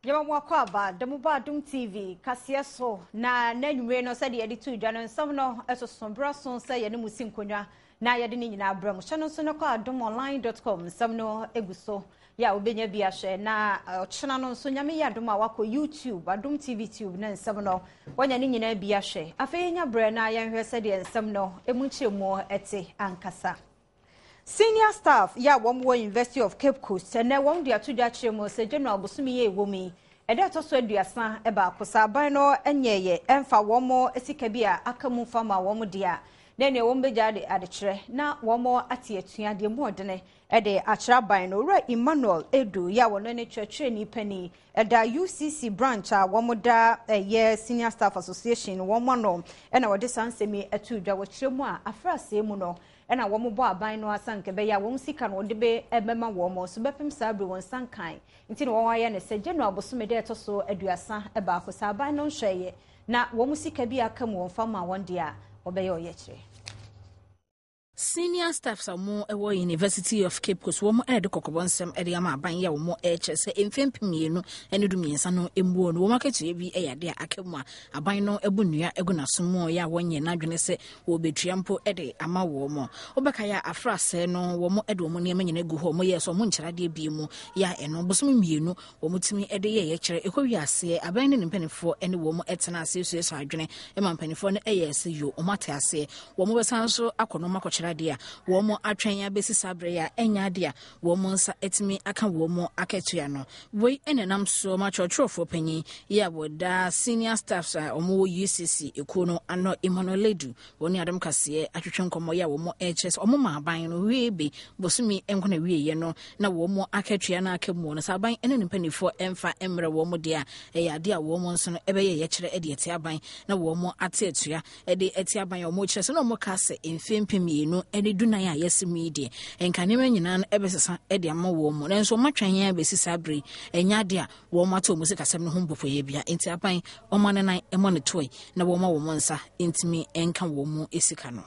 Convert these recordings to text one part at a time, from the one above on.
Yɛma mo akwaaba da mu ba Adom TV kaseɛ so na n'anwummere no sɛdeɛ yɛde to dwa no nsɛm no ɛsoso berɛ so sɛ yɛne mo si nkonnwa na yɛde ne nyinaa brɛ mo. Hyɛ no nso no kɔ adomonline.com nsɛm no egu so yɛ a wobɛnya bi ahwɛ na ɔkyena no nso Nyame yɛ adom a wakɔ YouTube Adom TV Tube ne nsɛm no wanya ne nyinaa bi ahwɛ. Afei yɛnya berɛ na yɛnhwɛ sɛdeɛ nsɛm no emu nkyerɛmu ɛte ankasa. Senior staff yɛ a wɔn wɔ University of Cape Coast ɛnɛ wɔn de ato dwa kyerɛ mu sɛ January bosome yi a ɛwɔ mu yi ɛda ɛtɔ so 31 sɛ aban no nyɛɛyɛ ɛmfa wɔn sika bi a aka mu fa ma wɔn deɛ a na ɛnea wɔn bɛgya de adekyerɛ na wɔn ate atua deɛ mu ɔdene ɛde akyerɛ aban no. Owura Emmanuel Edu yɛ a wɔn ne kyerɛkyerɛni panin ɛda UCC branch a wɔn da ɛyɛ Senior Staff Association wɔn ano ɛna wɔde saa nsɛm yi ɛto dwa wɔkyerɛ mu a afrasɛɛ mu no ɛna wɔn bɔ aban no asanka bɛyɛ a wɔn sika no wɔde bɛ ɛbɛma wɔn so bɛpem saa abiri wɔn nsa nkan nti na wɔn ayɛ ne sɛ January bosome de ɛtɔ so 31 saa aban no nhwɛeɛ na wɔn sika bi aka mu wɔn fa ma wɔn deɛ a wɔbɛyɛ ɔyɛkyerɛ. Senior staffs a wɔn wɔ University of Cape Coast wɔn de kɔkɔbɔ nsɛm de ama aban yi a wɔn rekyerɛ sɛ mfe 2013 no mmuo no wɔn akatua bi yɛ ade a aka mu a aban no abu nnua agu n'aso mu yɛ a wɔnyɛ n'adwene sɛ wɔbɛtua mpo de ama wɔn. Wobɛka yɛ a afra sɛɛ no wɔn de wɔn nneɛma nyinaa gu hɔ, wɔn yɛ sɛ wɔn nkyerɛ adeɛ bie mu yɛ a ɛno bosome 2 wɔn tumi de yɛ yɛkyerɛ ɛkɔ wi aseɛ aban ne ne mpanimfoɔ ne wɔn tena aseɛ suasua adwene ma mpanimfoɔ no yɛ sɛ yo wɔn ate aseɛ wɔn bɛsan nso akɔ no akɔkyerɛ adeɛ a wɔn atwɛn abɛsi saa berɛ a ɛnyɛ adeɛ a wɔn nsa atumi aka wɔn akatua no. Wei na ɛnam so ma kyerɛkyerɛfoɔ panyin yi a wɔda senior staffs a wɔn wɔ UCC ekuo no ano Emmanuel Ledu wɔn ne Adom Kaseɛ atwetwe nkɔmmɔ yi a wɔn rekyerɛ sɛ wɔn ma aban no wie be bosome nko na wieɛ no na wɔn akatua no aka mu no sɛ aban ne ne mpanimfoɔ mfa mmerɛ wɔn deɛ a ɛyɛ adeɛ a wɔn nso no ɛbɛyɛ yɛkyerɛ de atia aban na wɔn ate atua de atia aban a wɔn kyerɛ sɛ na wɔn ka sɛ mfe 2014 a yɛsi mu yi deɛ nka nneɛma nyinaa no ɛbɛsesa de ama wɔn mu nanso wɔn atwɛn yɛn abɛsi saa bere ɛnyɛ adeɛ a wɔn ato wɔn sikasɛm no ho mpɔpɔyɛ bia nti aban wɔn anenan ɛmɔ ne toy na wɔn a wɔn nsa ntumi nka wɔn mu sika no.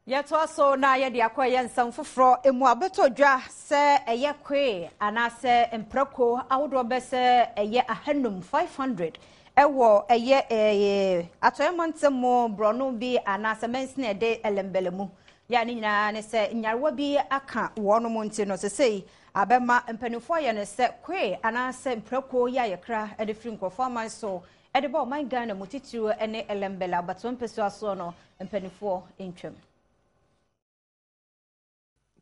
Yɛtoa so na yɛde akɔ ɛyɛ nsɛm foforɔ mu abɛtɔ dwa sɛ ɛyɛ koe anaasɛ mprako ahodoɔ bɛ sɛ ɛyɛ 500 500 ɛwɔ ɛyɛ atɔeɛ mantam mu borɔno bi anaasɛ mansini ɛde Ellembelle mu. Yɛ ne nyinaa ne sɛ nyarewa bi aka wɔn mu nti no sesei abɛma mpanimfoɔ ayɛ no sɛ koe anaasɛ mprako yɛ a yɛkra de firi nkurɔfoɔ aman so ɛde ba ɔman Ghana mu titiriw ne Ellembelle abatoɔ mpɛsua soɔ no mpanimfoɔ ntwam.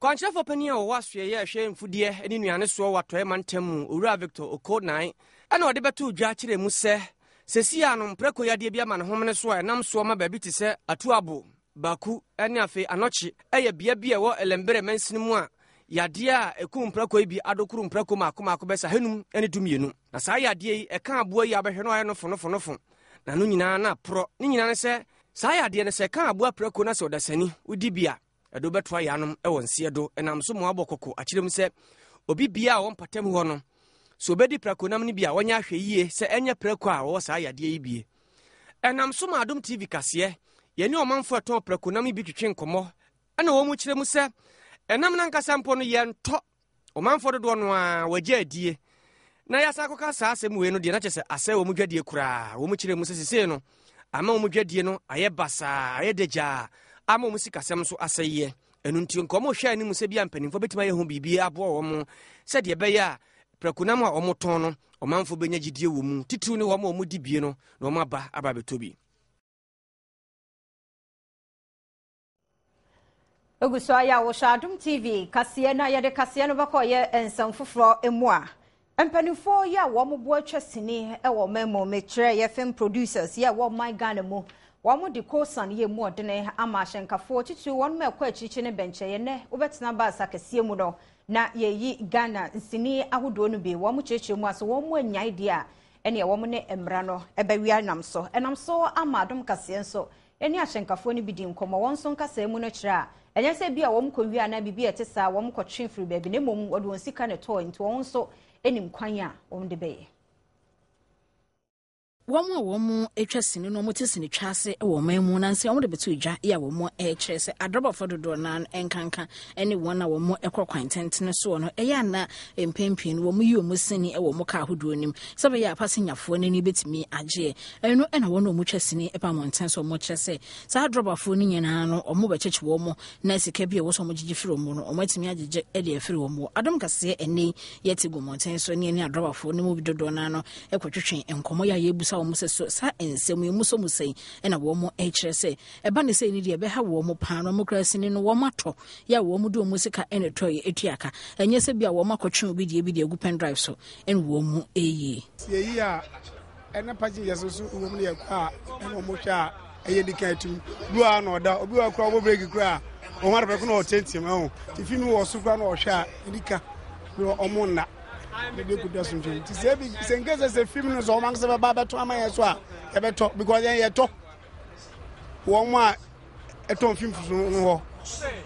Kwankyerɛfoɔ panin a wɔwɔ asoɛeɛ a ɛhwɛ mfudeɛ ne nnuane soɔ wɔ Atɔeɛ mantam mu, Owura Victor Okoh-Nai, ɛna ɔde bɛtoo dwa kyerɛɛ mu sɛ, seesei ara no mprako yadeɛ bi ama ne homene so a ɛnam soɔ ma baabi te sɛ Atuabo, Baku ne afei Anɔkye yɛ bea bi a ɛwɔ Elembere mansini mu a yadeɛ a ɛkum mprako yi bi adokoro mprako mmaako mmaako bɛyɛ sɛ 512. Na saa yadeɛ yi ɛka aboa yi a wobɛhwɛ no ayɛ no fonofonofo na no nyinaa na aporɔ. Ne nyinaa ne sɛ saa yadeɛ no sɛ ɛka aboa prako na sɛ ɔdasani wodi bi a ɛde wobɛtoa yanom wɔ nseɛ do. Ɛnam so ma wɔabɔ kɔkɔ akyerɛ mu sɛ obi biara a ɔwɔ mpɔtam hɔ no sɛ obɛdi prakonam no bi a wɔnyɛ ahwɛ yie sɛ ɛnyɛ prako a wɔwɔ saa yadeɛ yi bie. Ɛnam so ma Adom TV kaseɛ yɛne ɔmanfoɔ a ɛtɔn prakonam yi bi twetwe nkɔmmɔ ɛna wɔn mu kyerɛ mu sɛ ɛnam no ankasa mpo no yɛntɔ. Ɔmanfoɔ dodoɔ no ara wɔagye adie na yɛasan akɔka saa asɛm wei no deɛ na kyerɛ sɛ asɛe wɔn dwadie koraa. Wɔn kyerɛ mu sɛ sesei no ama wɔn dwadie no ayɛ basaa, ayɛ dagyaa, ama wɔn sikasɛm nso asɛeɛ. Ɛno nti nka wɔn hwɛ anim sɛ bi a mpanimfoɔ bɛtumi ayɛ ho biribi aboa wɔn sɛdeɛ ɛbɛyɛ a prakonam a wɔtɔn no ɔmanfoɔ bɛnya gyidie wɔ mu, titiriw ne wɔn a wɔdi bie no na wɔn aba aba abɛtɔ bi. Egu so ayɛ a wɔhyɛ Adom TV kaseɛ na yɛde kaseɛ no bɛkɔ yɛ nsɛm foforɔ mu a mpanimfoɔ yi a wɔn bo atwa sini wɔ ɔman mu mekyerɛ yɛ film producers yi a wɔ ɔman Ghana mu wɔn de kosan yɛ mu ɔdene ama ahyɛnkafoɔ titiriw wɔn ma ɛkɔ akyirikyiri ne bɛnkyɛeɛ nnɛ wobɛtena bus akɛseɛ mu no na yɛyi Ghana nsini ahodoɔ no bi wɔn kyerɛkyerɛ mu a sɛ wɔn mu anyae deɛ a ɛneɛ wɔn ne mmara no ɛbɛwia nam so ɛnam so ama Adom kaseɛ nso ne ahyɛnkafoɔ no bi di nkɔmmɔ. Wɔn nso nkasaa mu no kyerɛ a, ɛnyɛ sɛ ebia wɔn kɔwia anaa biribi a ɛte saa, wɔn kɔtwe firi baabi, na mmom wɔde wɔn sika na ɛtɔɔe, nti wɔn nso nim kwan a wɔn de bɛyɛ. Wɔn a wɔtwa sini no wɔte sini twa ase wɔ ɔman mu nansa wɔde bɛto dwa yɛ a wɔrekyerɛ sɛ adrɔbafo dodoɔ no ara nkanka ne wɔn a wɔkɔ kwan tentene soɔ no ɛyɛ ana mpɛn pii no wɔyi wɔn sini wɔ wɔn kaa ahodoɔ no mu sɛ bɛyɛ a pasenyafoɔ no ani bɛtumi agyeɛ. Ɛno na wɔn a wɔtwa sini ba mmɔnten so wɔkyerɛ sɛ saa adrɔbafoɔ no nyinaa no wɔbɛkyekye wɔn na sika bi a ɛwɔ sɛ wɔgyegye firi wɔn no wɔatumi agyegye de afiri wɔn. Adom kaseɛ ɛnnɛ yi yɛte gu mmɔnten so ne ɛne adrɔbafoɔ no mu bi dodoɔ no ara no kɔtwetwe nkɔmmɔ yɛ a yɛrebisa wɔn sɛ so saa nsɛm yi wɔsɔ mu sɛn na wɔn kyerɛ sɛ ɛba ne sɛ ne deɛ ɛbɛha wɔn paa na wɔn kura sini no wɔn atɔ yɛ a wɔn de wɔn sika na ɛtɔ yɛ etua ka ɛnyɛ sɛ bi a wɔn akɔtwe obi deɛ bi de agu pen drive so ɛna wɔn mu ɛyie. Yɛyi a ɛna passengers nso wɔ mu no yɛ kɔ a ɛna wɔn hwɛ a ɛyɛ di kan atum bi wɔ a na ɔda obi wɔ kora ɔbɔ breki kora a wɔn adabɛ ko na ɔtentem ɛho ti fi mi wɔ so kora na ɔhwɛ a ɛdi ka ɔmo nna. Biribi kuta asomdwe nti sɛ ebi sɛ nkesa sɛ fim no sɛ wɔn ankasa bɛba abɛtɔ ama yɛn so a yɛbɛtɔ because yɛn yɛtɔ wɔn a ɛtɔn fim so no hɔ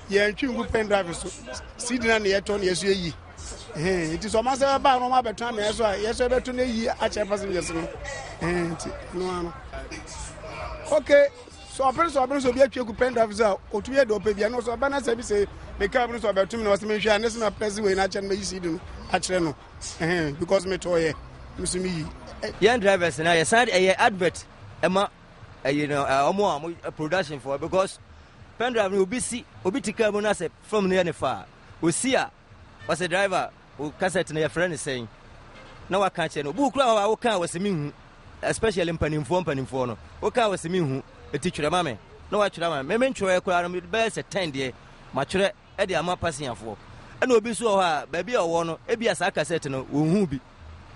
yɛn twi ngu pen drive so cd na ne yɛtɔ ne yɛso yɛyi nti sɛ wɔn ankasa bɛba na wɔn abɛtɔ ama yɛn so a yɛso yɛbɛtɔ na eyi akyerɛ passengers no nti no ano okay. Sɛ ɔpere sɛ ɔbere sɛ obi atwi agu pen drive sɛ otumi yɛ deɛ ɔpɛ bia no sɛ ɔba na sɛ bi sɛ me car mu no sɛ ɔbɛto me na ɔsɛ menhwɛ a ne sɛ mapɛse wei no akyɛ no mayi cd no akyerɛ no ɛhɛn because metɔɔyɛ me so meyi. Yɛn drivers na yɛsan ɛyɛ advert ɛma ɛyɛ no ɔmo a ɔmo production for because pen drive no obi si obi te car mu na sɛ film no yɛ ne fa a osi a ɔsɛ driver wo cassette no yɛfrɛ no sɛn na waka akyerɛ no obi kura hɔ a woka a wɔsɛ menhu especially mpanimfoɔ mpanimfoɔ no woka a wɔsɛ menhu ɛti twerɛ ma me na watwerɛ ama me me ntwerɛ koraa no bɛyɛ sɛ 10 deɛ matwerɛ ɛde ama pasenyafoɔ ɛna obi nso wɔ hɔ a baabi a ɔwɔ no ebi a saa cassette no wɔnhu bi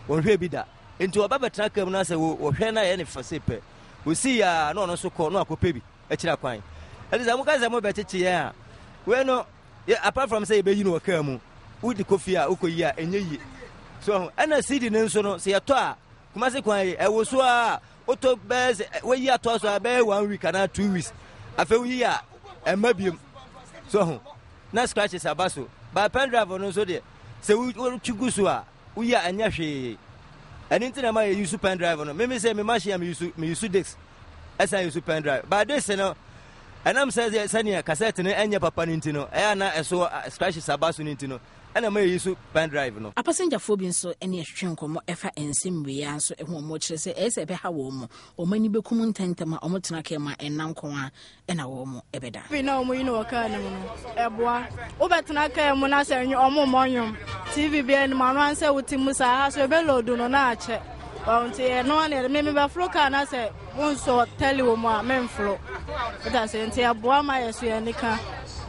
wɔnhwɛ bi da nti ɔba bɛtena kaa mu no sɛ wɔhwɛ no ayɛ ne fa se pɛ wɔsii a na ɔno nso kɔ na wakɔpɛ bi akyira kwan ɛnti sɛ moka sɛ mobɛkyekye yɛn a wei no Yɛ apart from sɛ yɛbɛyi no wɔ kaa mu, wode kɔ fie a wokɔyi a ɛnyɛ yie. So ho ɛna CD no nso no sɛ yɛtɔ a Kumasi kwan yi ɛwo so a wotɔ bɛyɛ sɛ wayi atɔ so a bɛyɛ one week anaa 2 weeks afei woyi a ɛmma biem. So ho na scratches aba so. Ba pen drive no nso deɛ sɛ wotwi gu so a woyi a ɛnyɛ hwee. Ɛno nti na ɛma yɛ use pen drive no. Meme sɛ me machine a me use me use disc ɛsan use pen drive. Ba disc no ɛnam sɛ sɛnea cassette no ɛnyɛ papa no nti no ɛyɛ na ɛso scratches aba so no nti no ɛna ma yɛyi so pen drive no. Apasengyafoɔ bi nso ne ɛtwetwe nkɔmmɔ ɛfa nsɛm wei ara nso ho wɔn kyerɛ sɛ ɛyɛ sɛ ɛbɛha wɔn mo wɔn ani bɛkum ntɛntɛm a wɔn tena kaa mu a ɛnna nko ara ɛna wɔn ɛbɛda. Bi na wɔn yi no wɔ kaa no mu no ɛboa wobɛtena kaa mu na sɛ wɔn mmɔ nnwom TV bi anim ano ansɛ wote mu saa ha so ɛbɛloodu no na akyɛ wɔn nti ɛno ara na yɛde me mebɛforo kaa na sɛ wonsɔ tɛli wɔ mu a memforo wota sɛ nti ɛboa ma yɛ so yɛn nika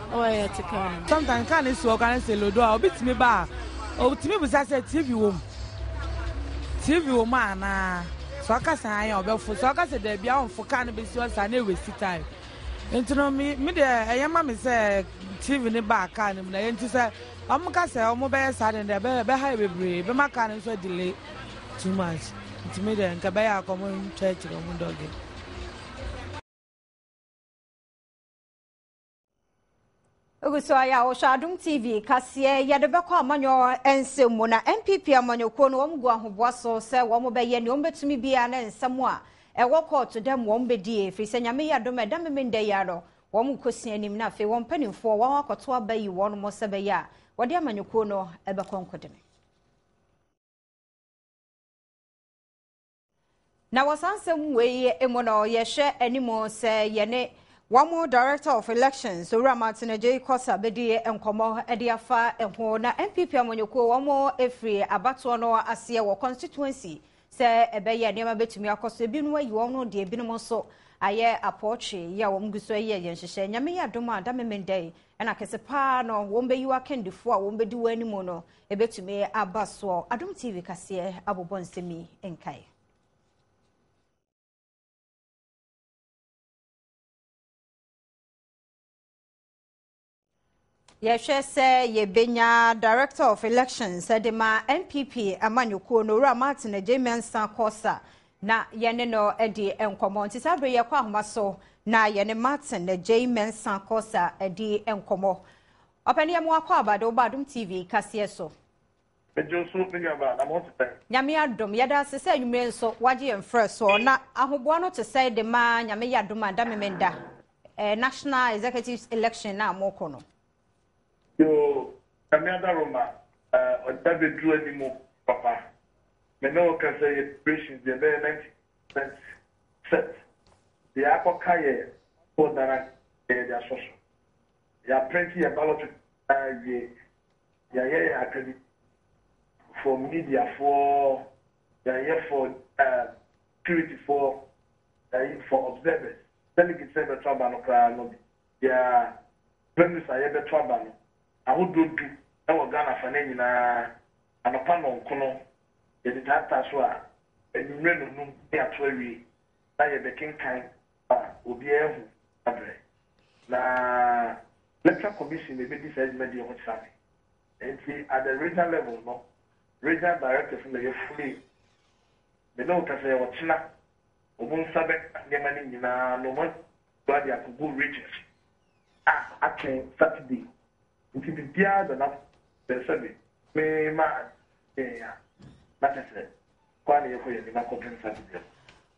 wɔ yɛ te kaa no mu. Sometimes kaa no si hɔ koraa na sɛ lodo a obi tumi ba a otumi bisa sɛ TV wɔ mu TV wɔ mu anaa sɛ ɔka sɛ ae a ɔbɛfo sɛ ɔka sɛ daabi a ɔmfo kaa no bɛsi hɔ saa na ɛwɛsi time nti no me me deɛ ɛyɛ ma me sɛ TV no baa kaa no mu na ɛyɛ nti sɛ wɔn ka sɛ wɔn bɛyɛ saa deɛ deɛ ɛbɛha yɛ bebree bɛma kaa no nso delay too much nti me deɛ nka ɛbɛyɛ akɔ wɔn ntwa akyire wɔn dɔge. Ogu so ayɛ a wɔhwɛ Adom TV kaseɛ yɛde bɛkɔ amanyɔ nsɛm mu na NPP amanyɔkuo no wɔn gu ahoboa so sɛ wɔn bɛyɛ nea wɔn bɛtumi biara ne nsɛm a ɛwɔ kɔɔto dɛm wɔn bɛdie ɛfiri sɛ Nyame yɛ adom a ɛda Memenda yi ara no wɔn rekɔsi anim na afei wɔn mpanimfoɔ wɔn akɔto aba yi wɔn mo sɛ bɛyɛ a wɔde amanyɔkuo no bɛkɔ nkodene. Na wɔ saa nsɛm wei mu no, yɛhwɛ anim sɛ yɛne wɔn Director of Elections, Owura Martin Adjei Korsah bɛdi nkɔmmɔ de afa ho. Na NPP amanyɔkuo wɔn firi abatoɔ no aseɛ wɔ constituency sɛ ɛbɛyɛ nneɛma bɛtumi akɔ so. Ebinom ayi wɔn no deɛ ebinom nso ayɛ apɔɔtwe yi a wɔn gu so yɛ yɛn nhyehyɛ. Nyame yɛ adom a da Memenda yi ɛna kɛse paa no wɔn bɛyi wɔn akandifoɔ a wɔn bɛdi wɔn anim no Ebetumi aba soɔ. Adom TV kaseɛ abobɔ nsɛm yi nkae. Yɛhwɛ sɛ yɛbɛnya Director of Elections de ma NPP amanyɔkuo no, Owura Martin Adjei Mensah Korsah, na yɛne no adi nkɔmmɔ. Nti saa bere yɛkɔ ahoma so na yɛne Martin Adjei Mensah Korsah adi nkɔmmɔ. Ɔpɛni yɛ mo akɔ aba de wo ba Adom TV kaseɛ so. Megye wo so, me nuabaa, na mo ho te sɛn? Nyame adom, yɛda ase sɛ anwummere nso woagye yɛn frɛ soɔ. Na ahoboa no te sɛn de ma Nyame yɛ adom a da Memenda eh, National Executives Election no a mokɔ no? Yoo, Nyame adaworoma, eh, ɔgya bɛduru anim papa. Me ne wo kasa yi, preparations deɛ ɛbɛyɛ 90% set. Deɛ akɔka yɛ passport dan ankasa yɛde asɔ so. Yɛaprinte yɛn ballot paper awie. Yɛayɛ yɛn accreditation for media foɔ, yɛayɛ for um, security foɔ, yɛayɛ for observers, delegates a yɛbɛto aba no koraa no biara, venues a yɛbɛto aba no ahodoɔ du wɔ Ghana afa no nyinaa, anɔpa nnɔnkono yɛde taataa so a, anwummerɛ nnɔnum na yɛato awie na yɛbɛkenkan ma obiara ahu abrɛ. Na Electoral Commission na ɛbɛdi saa dwumadie ho kyerɛ me. Nti at the regional level no, regional directors no na ɛyɛ fully me ne wo kasa yɛ ɔkyena wɔn nsa bɛka nneɛma no nyinaa na wɔn atua de akɔgu regions a atwɛn Saturday. Nti biribiara da n'afɔ sɛ sɛbe me ma adeɛ a na kyɛ sɛ kɔ a na yɛkɔ yɛn anim akɔpem Saturday no.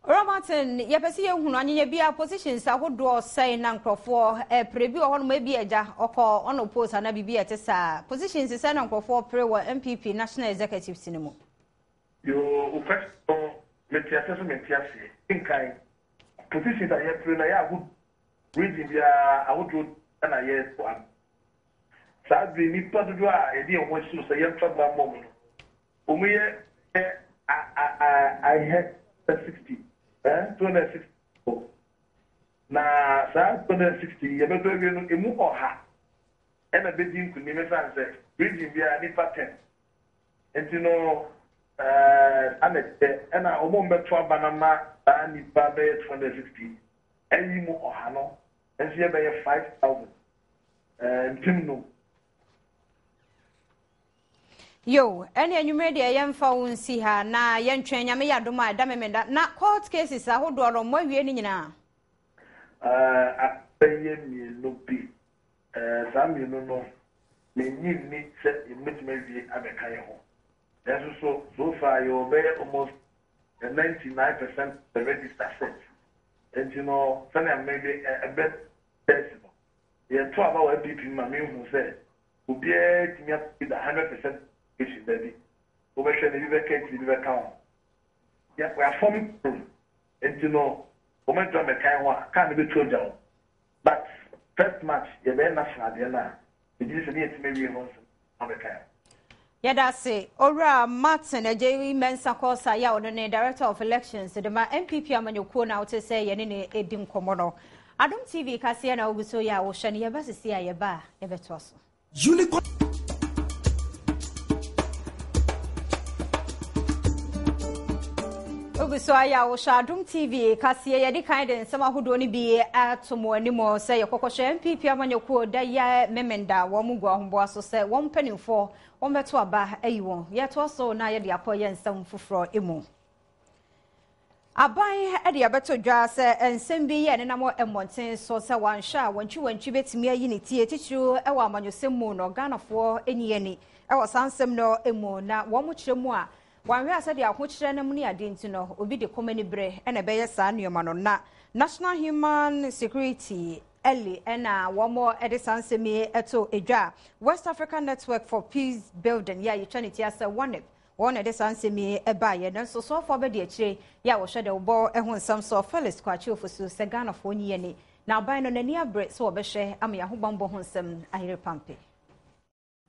Owura Martin, yɛpɛ sɛ yɛhunu anyanya bi a positions ahodoɔ sɛn na nkurɔfoɔ ɛpere bi wɔ hɔnom ebi agya ɔkɔ ɔno post anaa biribi a ɛte saa. Positions sɛn na nkurɔfoɔ pere wɔ NPP National Executives no mu? Yoo, wo question no mete aseɛ so mente aseɛ. Nkan, positions a yɛpere no ɛyɛ ahodoɔ, region biara ahodoɔ na yɛto ano. Saa bere yi nnipa dodoɔ a yɛde yɛn ho asi so sɛ yɛmfa bra mmɔ mu no, Wɔyɛ bɛ a a a ahɛ 60, eh, 260 people. Na saa 260 yi, yɛbɛtɔ awie no, emu ɔha ɛna bɛdi nkunim ɛsiane sɛ region biara nipa 10. Nti no, eh, saa na ɛteɛ. Ɛna wɔn a wɔbɛto aba no ama saa nipa bɛyɛ 260 ayi mu ɔha no nso yɛbɛyɛ 5,000, eh, mpem num. Yo, ɛne anwummere deɛ yɛmfa wo nsi ha na yɛntwɛn Nyame yɛ adom a ɛda Memenda. Na court cases ahodoɔ no, moawie ne nyinaa? Abɛyɛ mmienu bi. Saa mmienu no, mennye nni sɛ yɛbɛtumi awie abɛka yɛn ho. Nanso so, so far yɛwɔ bɛyɛ almost 99% of the register set. Nti no, sɛnea mede ɛbɛ test no, yɛto aba wɔ NPP mu ma mehu sɛ Obiara tumi akɔ da 100% application dabi. Wobɛhwɛ no ebi bɛka akyiri ebi bɛka ho. Yɛ wɔafɔm room nti no wɔn adwuma mmɛkan ho a car no bɛtu agya wɔn. But first March yɛbɛyɛ national deɛ no a megye di sɛ ne yɛatumi awie ho nsɛm abɛkan ho. Yɛda ase Owura Martin Agyei Mensah Korsah yi a ɔno ne Director of Elections de ma NPP amanyɔkuo no a wote sɛ yɛne no redi nkɔmmɔ no. Adom TV kaseɛ na wogu so yɛ a wohwɛ no, yɛba sisi a yɛba a yɛbɛtoa so. Unicorn. Wogu so ayɛ a wohwɛ Adom TV kaseɛ. Yɛde kan de nsɛm ahodoɔ no bi ato mo anim sɛ yɛkɔkɔhwɛ NPP amanyɔkuo da yɛ Memenda wɔn gu ahoboa so sɛ wɔn mpanimfoɔ wɔn bɛto aba ayi wɔn. Yɛtoa so na yɛde akɔ yɛ nsɛm foforɔ mu. Aban de abɛto dwa sɛ nsɛm bi yɛ nenam mmɔnten so sɛ wanhwɛ a wantwiwantwi bɛtumi ayi ne tie titiriw wɔ amanyɔsɛm mu no Ghanafoɔ nyi ani wɔ saa nsɛm no mu na wɔn kyerɛ mu a Wanhwɛ a sɛdeɛ ahokyerɛ no mu ne adeɛ nti no, obi de kɔm anibere na ɛbɛyɛ saa nneɛma no. Na National Human Security Early na wɔde saa nsɛm yi to dwa. West African Network for Peace Building yɛ a yɛtwa ne ti asɛ WANEP wɔn na ɛde saa nsɛm yi baeɛ. Nanso soafoɔ abɛdi akyire yɛ a wɔhwɛ dɛ wɔbɔ ho nsɛm soɔ Felix Kwakye Ofosu sɛ Ghanafoɔ nyi ani na aban no n'ani abere sɛ wɔbɛhwɛ ama yɛn ahobammɔ ho nsɛm ayere pampe.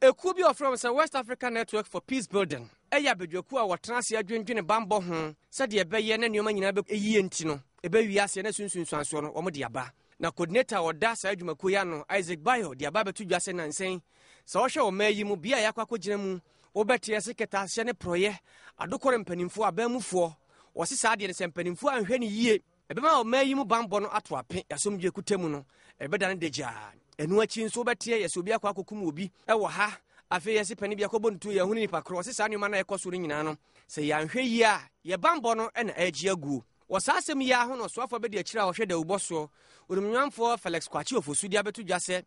Ekuo bi a wɔfrɛ wɔn sɛ West Africa Network for Peace Building yɛ abadwakuo a wɔtena ase adwendwene bammɔ ho sɛdeɛ ɛbɛyɛ na nneɛma nyinaa bɛkɔ yie nti no, ɛbɛwie aseɛ na ɛso nsunsuansoɔ no wɔde aba. Na coordinator a ɔda saa adwumakuo yi ano, Isaac Bayo, de aba abɛto dwa sɛ nnansa yi, sɛ wohwɛ ɔman yi mu bea a yɛakɔ akɔgyina mu, wobɛte ase kɛtɛasehyɛ ne porɔeɛ, adokɔre mpanimfoɔ, abanmufoɔ, wɔse saa adeɛ no sɛ mpanimfoɔ anhwɛ no yie, Ɛbɛma ɔman yi mu bammɔ no ato ape, asomdwoe kuta mu no, ɛbɛdane dagyaa. Ɛno akyi nso wobɛteɛ yɛ sɛ obi akɔ akɔkum obi wɔ ha, afei yɛse panin bi akɔbɔ ne tuo, yɛahu ne nipa korɔ. Ɔse saa nneɛma no a ɛkɔ so no nyinaa no, sɛ yɛanhwɛ yie a, yɛ bammɔ no na ɛregye aguo. Wɔ saa asɛm yi ara ho na ɔsoafoɔ abadiakyire a ɔhwɛ dawubɔ soɔ, Onimnwamfoɔ Felix Kwakye Ofosu de abɛto dwa sɛ,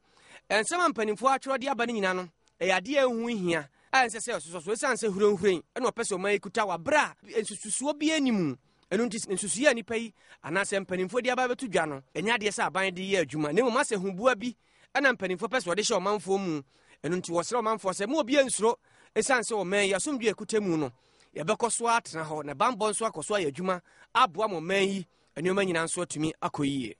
nsɛm a mpanimfoɔ atwerɛ de aba no nyinaa no, ɛyɛ adeɛ a ɛho hia. a ɛnsɛ sɛ ɔsosɔ so ɛsiane sɛ hurenhuren na ɔpɛ sɛ ɔman yi kuta wɔ aberɛ a nsususoɔ biara nni mu. Ɛno nti nsusuiɛ a nnipa yi anaasɛ mpanimfoɔ de aba abɛto dwa no, ɛnyɛ adeɛ sɛ aban de yɛ adwuma na mmom asɛ huboa bi na mpanimfoɔ pɛ sɛ wɔde hyɛ ɔmanfoɔ mu. Ɛno nti wɔsrɛ ɔmanfoɔ sɛ mo obiara nsuro ɛsiane sɛ ɔman yi asomdwoeɛ a ɛkuta mu no yɛbɛkɔ so atena hɔ na bammɔ nso akɔ so ayɛ adwuma aboa ma ɔman yi nneɛma nyinaa nso atumi akɔ yie.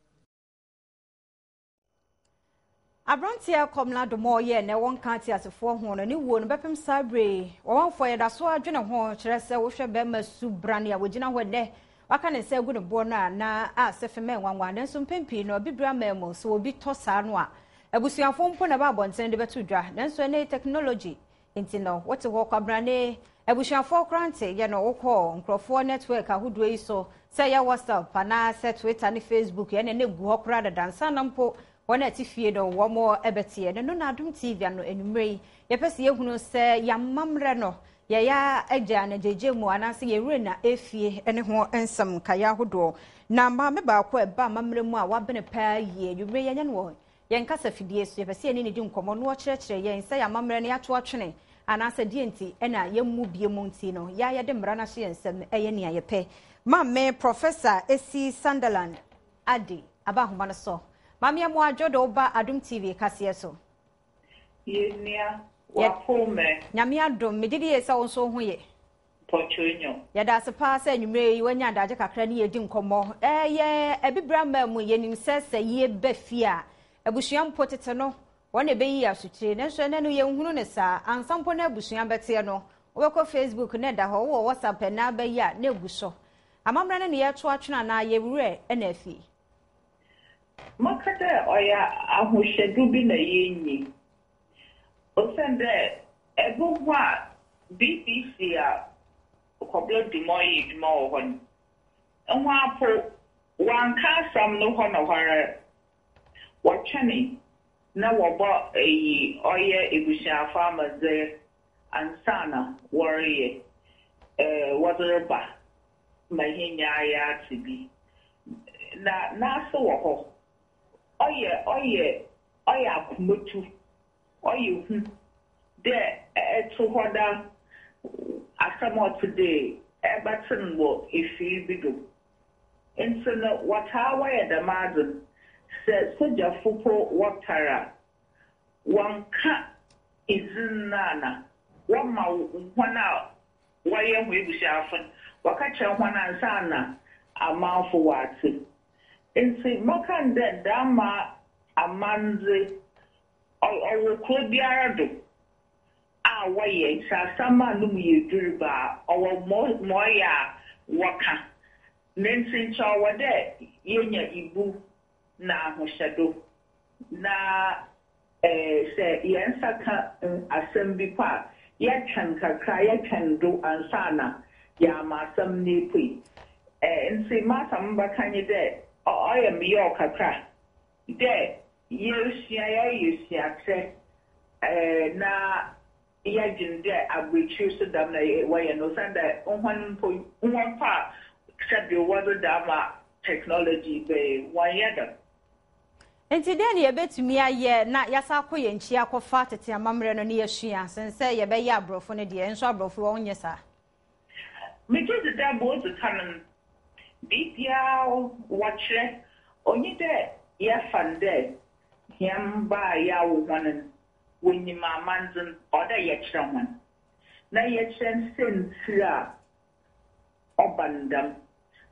Aberanteɛ Kɔmla Domɔ yɛ na ɛwɔ nka ateasefoɔ ho no ne wuo no bɛpem saa berɛ yi. Wɔmanfoɔ yɛda so adwene ho kyerɛ sɛ wohwɛ bɛrima su brane a wɔgyina hɔ nnɛ waka ne nsa agu ne boɔ no a na a sɛ fema nwanwa nanso mpɛn pii no abibire aman mu sɛ obi tɔ saa no a abusuafoɔ mpo na ɛba abɔntene de bɛto dwa nanso ɛnɛ technology Nti no wote hɔ kwabrane, abusuafoɔ koraa nte yɛ no wokɔ nkurɔfoɔ network ahodoɔ yi so sɛ ɛyɛ WhatsApp anaa sɛ Twitter ne Facebook ɛne ne gu hɔ koraa dada ansa na mpo wɔn a ɛte fie no wɔn ɛbɛteɛ no no na Adom TV ano anwummerɛ yi yɛpɛ sɛ yɛhunu sɛ yɛamammerɛ no yɛyɛ agya na gyegye mu anaasɛ yɛwerɛ na efie ne ho nsɛm nkaeɛ ahodoɔ na maame baako a ɛba amammerɛ mu a wabene paa yie anwummerɛ yɛnyɛ no wɔ Yɛn kasafidie so, yɛpɛ sɛ yɛne no di nkɔmmɔ na ɔkyerɛkyerɛ yɛn sɛ yɛn amammerɛ no yɛato atwene anaasɛ deɛ nti na yɛmmu bio mu nti no, yɛ a yɛde mmara no ahyɛ yɛn nsam yɛ nea yɛpɛ. Maame Professor Esi Sunderland Adi aba ahoma no so. Maame Amoah Dwodo ba Adom TV kaseɛ so. Yɛ nua, w'apow mɛ. Nyame adom, megye di yie sɛ wo nso wo ho ye. Mpɔkyɛw nyo. Yɛda ase paa sɛ anwummerɛ yi wanya adagye kakra ne yɛdi nkɔmmɔ. Yɛ Abibire aman mu yɛnim sɛ sɛ yie ba fie a, abusua mpo tete no wɔn na ɛbɛyi yɛ asotire. Nanso ɛnɛ no yɛnhunu no saa. Ansa mpo na abusua bɛteɛ no, wobɛkɔ Facebook na ɛda hɔ, wowɔ WhatsApp ɛnɛ aba yi a na ɛgu so. Amammerɛ no na yɛreto atwene anaa yɛn werɛ na afi? Mɛka dɛ ɔyɛ ahohyɛdo bi na yennyi. Osiandɛ ebohu a BBC a Kɔbla Dumor yɛ edwuma wɔ hɔ no, hɔn po wɔannka asɛm no hɔ na hɔ ara, wɔtwɛnee na wɔbɔ eyi ɔyɛ ebusuafo amandzɛɛ ansaana wɔreyɛ wɔdze reba ma hɛn nyinaa yɛatse bi. Na n'ase wɔ hɔ. Ɔyɛ ɔyɛ ɔyɛ akomatu, ɔyɛ hu dɛ etse hɔ na asɛm a ɔtse dɛ ebɛtse no wɔ efir bi do. Ntsi no wɔtaa wɔyɛ dɛm adze no, sɛ sogyafo mpo wɔtar a, wɔnnka edzin no ana, wɔma hɔn a wɔyɛ hɔn ebusuafo no, wɔka kyerɛ hɔn ansaana amamfo wɔatse. Ntsi mɛka no dɛ Darma amandze ɔwɔ kurow biara do a wɔyɛ, sɛ asɛm a no mu yɛ dur ba a, ɔwɔ ma ɔyɛ a wɔka. Ne ntsi nkyɛ ɔwɔ dɛ yenya ibu na ahohyɛdo na Sɛ hɛn nsa kã asɛm bi po a, yɛtwɛn kakra, yɛtwɛn do ansaana yaama asɛm no epue. Ntsi m'asɛm mebɛkã nye dɛ, ɔyɛ me yaw kakra dɛ yerusua, yɛreyɛ esuatsɛ na yɛdwen dɛ aborɔkyir so dɛm na wɔyɛ no osiandɛ hɔn mpo, hɔn mpo a sɛbew wɔdze dɛm technology bae, wɔnnyɛ dɛm. Enti dɛn na yɛbɛtumi ayɛ na yɛasan akɔ yɛn nkyi akɔfa tete amammerɛ no na yɛasua sen sɛ yɛbɛyɛ aborɔfo no deɛ? Nso aborɔfo wɔnyɛ saa. Megye dzi dɛ ma odzi kan no, biribiara wɔkyerɛ. Onnyi dɛ yɛfa no dɛ hɛn mba a yɛawo hɔn no, wonyim amandze no, ɔwɔ dɛ yɛkyerɛ hɔn. Na yɛkyerɛ no siantsir a ɔba no dɛm,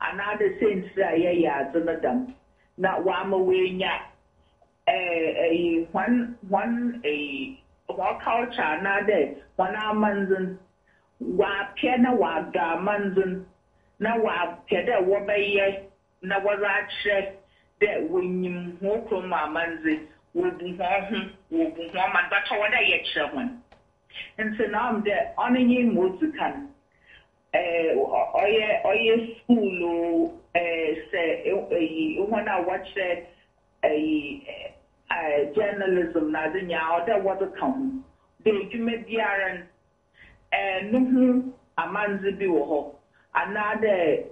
anaadɛ siantsir a yɛyɛ adze no dɛm, na wɔama woeenya ɛɛ hɔn hɔn hɔn culture anaadɛ hɔn amandze no, wɔapɛ na wɔadɔ amandze no, na wɔapɛ dɛ wɔbɛyɛ na wɔdze akyerɛ dɛ wonyim hɔn kurow mu amandze, wobu hɔnho, wobu hɔn man, but ɔwɔ dɛ yɛkyerɛ hɔn. Ntsi na ɔwɔ dɛ ɔno nye ma odzi kan, ɔyɛ ɔyɛ skuul o, sɛ eyi hɔn a wɔkyerɛ eyi journalism na adze nyina ɔwɔ dɛ wɔdze ka ho dɛ edwuma biara no no ho amandze bi wɔ hɔ anaadɛ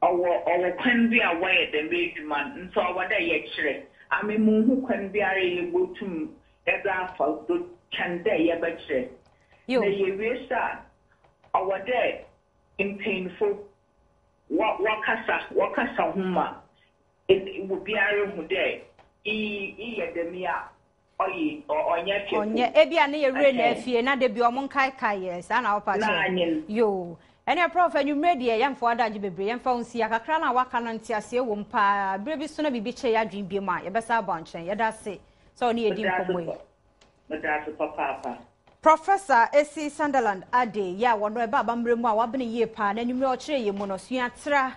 ɔwɔ ɔwɔ kwan bi a wɔyɛ dɛm edwuma no ntsi ɔwɔ dɛ yɛkyerɛ. Ame munnhu kwan biara a yebotum yɛdze afa do kyɛn dɛ yɛbɛkyerɛ. Na yewie so a, ɔwɔ dɛ mpanyimfo wɔ wɔkasa wɔkasa ho ma obiara hu dɛ iyi eyɛ dɛm yi a ɔye ɔnnyɛ fɛ Ɔnyɛ ebia ne yɛ werɛ na afie na da bi ɔmo nkaekae yɛ saa na wopa kyerɛ. Yoo. Ɛneɛ Prof anwummerɛ deɛ yɛmfa w'adagye bebree yɛmfa wo nsi ha kakra no a waka no nteaseɛ wom paa berɛ bi so na biribi kyɛ yɛadwene biom a yɛbɛsan abɔ nkyɛn yɛda ase sɛ wo ne yɛdi nkɔmmɔ yi. Meda ase papaapa. Professor Esi Sunderland Ade yɛ a wɔno ɛba abammerɛ mu a wabene yie paa na anwummerɛ ɔkyerɛ yɛn mu no sua tra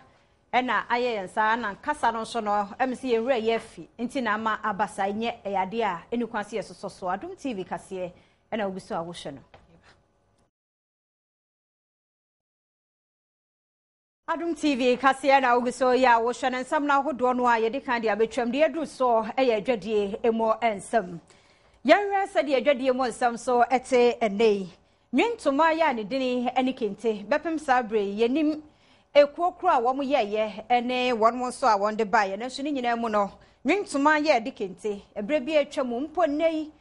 na ayɛ yɛn saa na kasa no nso no ɛm sɛ yɛn werɛ yɛ afi nti na ama aba saa ɛnyɛ ɛyɛ adeɛ a ɛni kwan sɛ yɛsosɔ so. Adom TV kaseɛ ɛna wogu so a wohwɛ no. Adom TV kaseɛ na wogu so yɛ a wohwɛ no nsɛm no ahodoɔ no a yɛde kan de abɛtwam deɛ aduru soɔ yɛ adwadie mu nsɛm. Yɛnhwɛ sɛdeɛ adwadie mu nsɛm so ɛte ɛnnɛ yi. Nwe ntoma yɛ a ne dini ne kente bɛpem saa berɛ yi yɛnim ekuo koro a wɔn yɛɛyɛ ne wɔn nso a wɔn de baeɛ nanso ne nyinaa mu no nwe ntoma yɛ de kente ɛberɛ bi atwa mu mpo nnɛ yi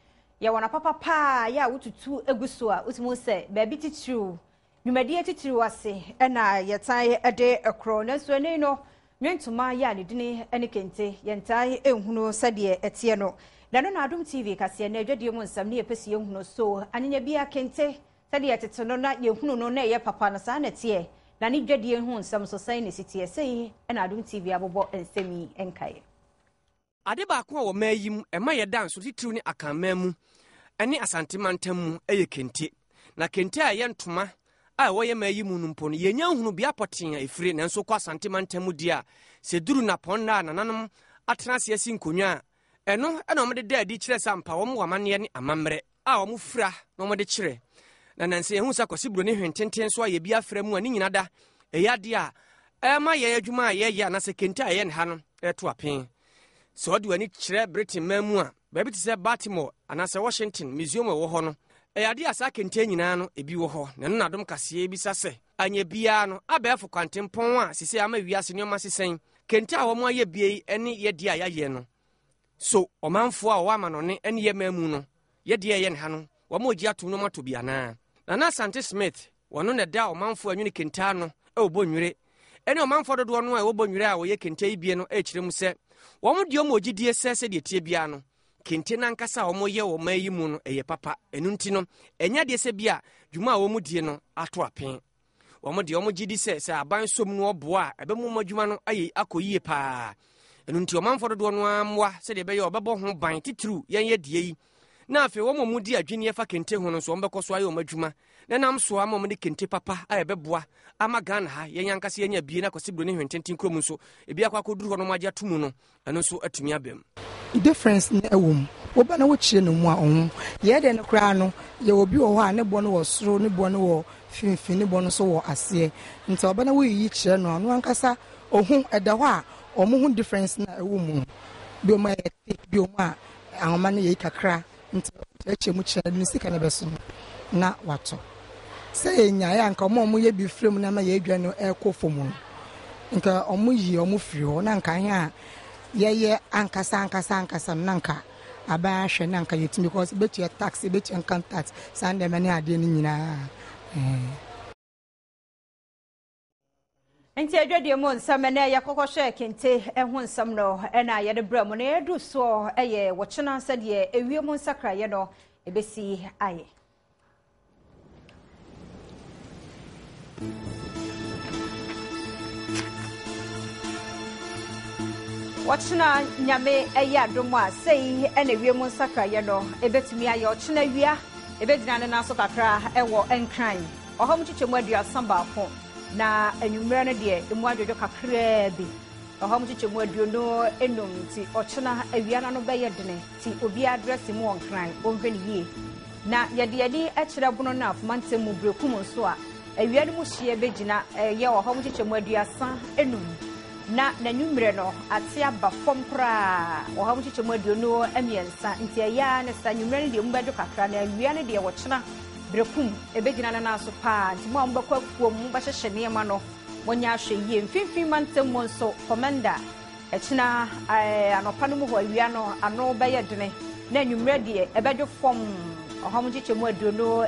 yɛwɔ no papa paa yɛ a wotutu egu so a wotumi sɛ baabi titiriw Dwumadie titiriw ase na yɛtan de korɔ, nanso ɛnnɛ yi no, nwentoma yɛ a ne dini ne kente, yɛntaa nhunu sɛdeɛ ɛteɛ no. Na ɛno na Adom TV kaseɛ nnɛ adwadie mu nsɛm ne yɛpɛ sɛ yɛhunu. So anyanya biara kente sɛdeɛ tete no na yɛhunu no na ɛyɛ papa no, saa na ɛteɛ? Na ne dwadie ho nsɛm nso, sɛn na ɛsi teɛ? Sei na Adom TV abobɔ nsɛm yi nkaeɛ. Ade baako a wɔ ɔman yi mu ɛma yɛda nso titiriw ne Akanman mu ne Asante mantam mu yɛ kente. Na kente a ɛyɛ ntoma a ɛwɔ yɛn man yi mu no mpo no, yɛnya nhunu bea pɔtee a ɛfiri, nanso wokɔ Asante mantam mu deɛ a, sɛ duru nnapɔnna a nananom atena ase asi nkonnwa a, ɛno na wɔde da adi kyerɛ sɛ ampa wɔn wɔ amanneɛ ne amammerɛ. a wɔfira na wɔde kyerɛ. Na nansa yɛhu sɛ Kwasi Buroni hwententen nso ayɛ bi afra mu a ne nyina da ɛyɛ adeɛ a ɛma yɛn adwuma a yɛyɛ anaasɛ kente a yɛyɛ ne ha no ɛto apen. Sɛ ɔde w'ani kyerɛ Britain man mu a, baabi te sɛ Baltimore anaasɛ Washington museum a ɛwɔ hɔ no, ɛyɛ adeɛ a saa kente nyinaa no ebi wɔ hɔ. Na ɛno na Adom Kaseɛ bisa sɛ, anyɛ biara no, abɛɛfo kwantempɔn a sesei ama wiase nneɛma sesɛn, kente a wɔn ayɛ bie yi ne yɛdeɛ a yɛayɛ no, So ɔmanfoɔ a wɔwɔ amanɔne ne yɛ man mu no yɛ deɛ ɛyɛ ne ha no, wɔn a wɔgye atom no wɔatɔ bi anaa? Nana Asante Smith, wɔno na ɛda ɔmanfoɔ a ɛnwene kente ano wɔ Bonnwire ne ɔmanfoɔ dodoɔ no a ɛwɔ Bonnwire a wɔyɛ kente yi bie no rekyerɛ mu sɛ wɔn deɛ wɔn gyidie sɛ sɛdeɛ ɛteɛ biara no, kente no ankasa a wɔyɛ wɔ ɔman yi mu no ɛyɛ papa. Ɛno nti no, ɛnyɛ adeɛ sɛ bi a dwuma a wɔn die no ato apen. Wɔn deɛ wɔn gye di sɛ sɛ aban som no ɔboa a ɛbɛma wɔn adwuma no ayɛ akɔ yie paa. Ɛno nti ɔmanfoɔ dodoɔ no ara mmoa sɛdeɛ ɛbɛyɛ ɔbɛbɔ ho ban titiriw yɛn yɛ deɛ yi. Na afei wɔn a wɔdi adwinneɛ fa kente ho no nso wɔbɛkɔ so ayɛ wɔn adwuma na ɛnam so ama wɔn de kente papa a ɛbɛboa ama Ghana ha yɛn ankasa yɛnya bie na Kwasi Broni Hwententen kurom nso ebi akɔ akɔduru hɔ no agye ato mu no ɛno nso atumi aba mu. Difference no ɛwɔ mu. Woba na wokyerɛ no mu a ɔho. Yɛɛ dɛ no koraa no, yɛwɔ bi wɔ hɔ a ne boɔ no wɔ soro, ne boɔ no wɔ finfin, ne boɔ no nso wɔ aseɛ. Nti ɔba na woyiyi kyerɛ no a, ɔno ankasa ɔhu. Ɛda hɔ a, ɔmo hu difference no a ɛwɔ mu no. Bi wɔ mu a ɛyɛ thick, bi wɔ mu a ahoma no yɛ yi kakra. Nti ɔkyerɛkyerɛ mu kyerɛ no, ne sika no bɛso no na watɔ. Sɛ yɛnyaeɛ a, nka wɔn a wɔyɛ bi frɛ mu na ama yɛn adwa no rekɔ fam no, nka wɔyi wɔn firi hɔ na nka yɛn a yɛyɛ ankasa ankasa ankasa no na nka aban ahwɛ na nka yɛtumi because bɛtua tax, bɛtua income tax, saa nneɛma ne adeɛ no nyinaa. Eh. Nti adwadie mu nsɛm ɛnɛ yɛkɔkɔhwɛ kente ho nsɛm no ɛna yɛde brɛ mu na yɛadu soɔ ɛyɛ wɔkyena sɛdeɛ ewiem nsakraeɛ no ɛbɛsi ayɛ. Wɔkyena nyame ɛyɛ adom a sei ɛna ewiem nsakraeɛ no ɛbɛtumi ayɛ ɔkyena wia ɛbɛgyina ne nan so kakra ɛwɔ Nkran. Ɔha mu nkyekyɛmu 31, na anwummerɛ no deɛ emu adwodwo kakraa bi. Ɔha mu nkyekyɛmu 25 nti ɔkyena awia no ano bɛyɛ dene nti obiara drɛse mu wɔ Nkran ɔnhwɛ no yie. Na yɛde ani kyerɛ Bono ne Afoma ntam mu Berekum nso a, awia no mu hyeɛ bɛgyina ɛyɛ ɔha mu nkyekyɛmu 35 na n'anwummerɛ no ate aba fam koraa ɔha mu nkyekyɛmu 23 nti ɛyɛ ara ne sa anwummerɛ no deɛ emu bɛdwo kakra na awia no deɛ wɔkyena Berɛ kum, ɛbɛgyina ne nan so paa, nti mo a mobɛkɔ afuom, mobɛhyehyɛ nneɛma no, monyɛ ahwɛyie. Mfimfini mantam mu nso, Komenda, ɛkyena eh, anɔpa no mu hɔ awia no ano bɛyɛ dene, na anwummerɛ deɛ ɛbɛdwo fam. Ɔha mu nkyekyɛmu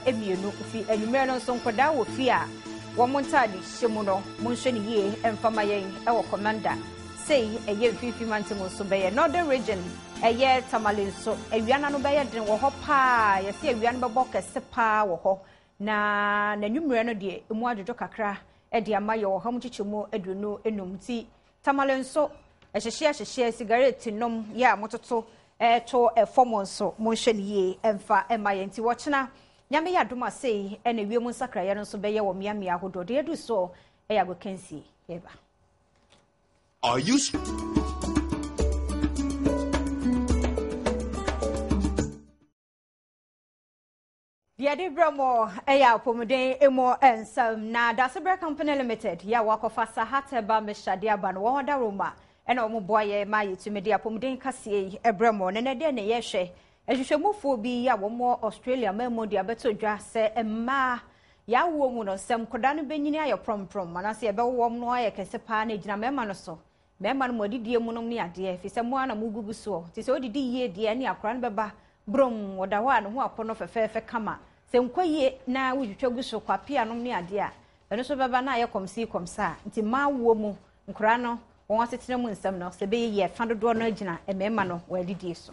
22 fi anwummerɛ no nso nkwadaa wɔ fie a wɔn ntaade hyɛ mu no, monhwɛ no yie mfa ma yɛn wɔ Komenda. Sei ɛyɛ mfimfini mantam nso bɛyɛ Northern Region ɛyɛ Tamale nso awia no ano bɛyɛ den wɔ hɔ paa. Yɛse awia no bɛbɔ kɛse paa wɔ hɔ na n'anwummerɛ no deɛ emu adwodwo kakra de ama yɛ ɔha mu nkyekyɛmu 25 nti Tamale nso, ɛhyehyeɛ hyehyeɛ, sigaret nom yɛ a mototo to fam nso, monhwɛ no yie mfa mma yɛn. Nti wɔkyena, Nyame yɛ adom a sei na wiem nsakraeɛ no nso bɛyɛ wɔ mmeammea ahodoɔ. Deɛ yɛadu soɔ yɛ agokansie. Yɛba. Are you Deɛ yɛde brɛ mo yɛ apɔmuden mu nsɛm na Dasebrɛ Company Limited yɛ a wɔakɔfa Sahat Herbal Mixture de aba no wɔn adaworoma na wɔn boa yɛn ma yɛtumi de apɔmuden kaseɛ yi brɛ mo. Na nɛ deɛ na yɛhwɛ nhwehwɛmufoɔ bi a wɔn wɔ Australia man mu de abɛto dwa sɛ mmaa yɛawoɔ mu no sɛ nkwadaa no bɛnyini ayɛ prɔmprɔm anaasɛ yɛbɛwo wɔn no ayɛ kɛse paa na ɛgyina mmarima no so. Mmarima no mo adidie mu nom ne adeɛ, ɛfiri sɛ mo ara na mogugu soɔ. Nti sɛ wodidi yie deɛ ɛne akwadaa no bɛba brom, ɔda hɔ a ne ho akɔnnɔ fɛfɛɛfɛ kama. Sɛ nkɔ yie na wotwitwa gu so kwapea nom ne adeɛ a, ɛno nso bɛba na ayɛ kɔmsii kɔmsaa. Nti mmaa awoɔ mu, nkwadaa no wɔn asetena mu nsɛm no, sɛ ɛbɛyɛ yie a, ɛfa dodoɔ no ara gyina mmarima no wɔn adidie so.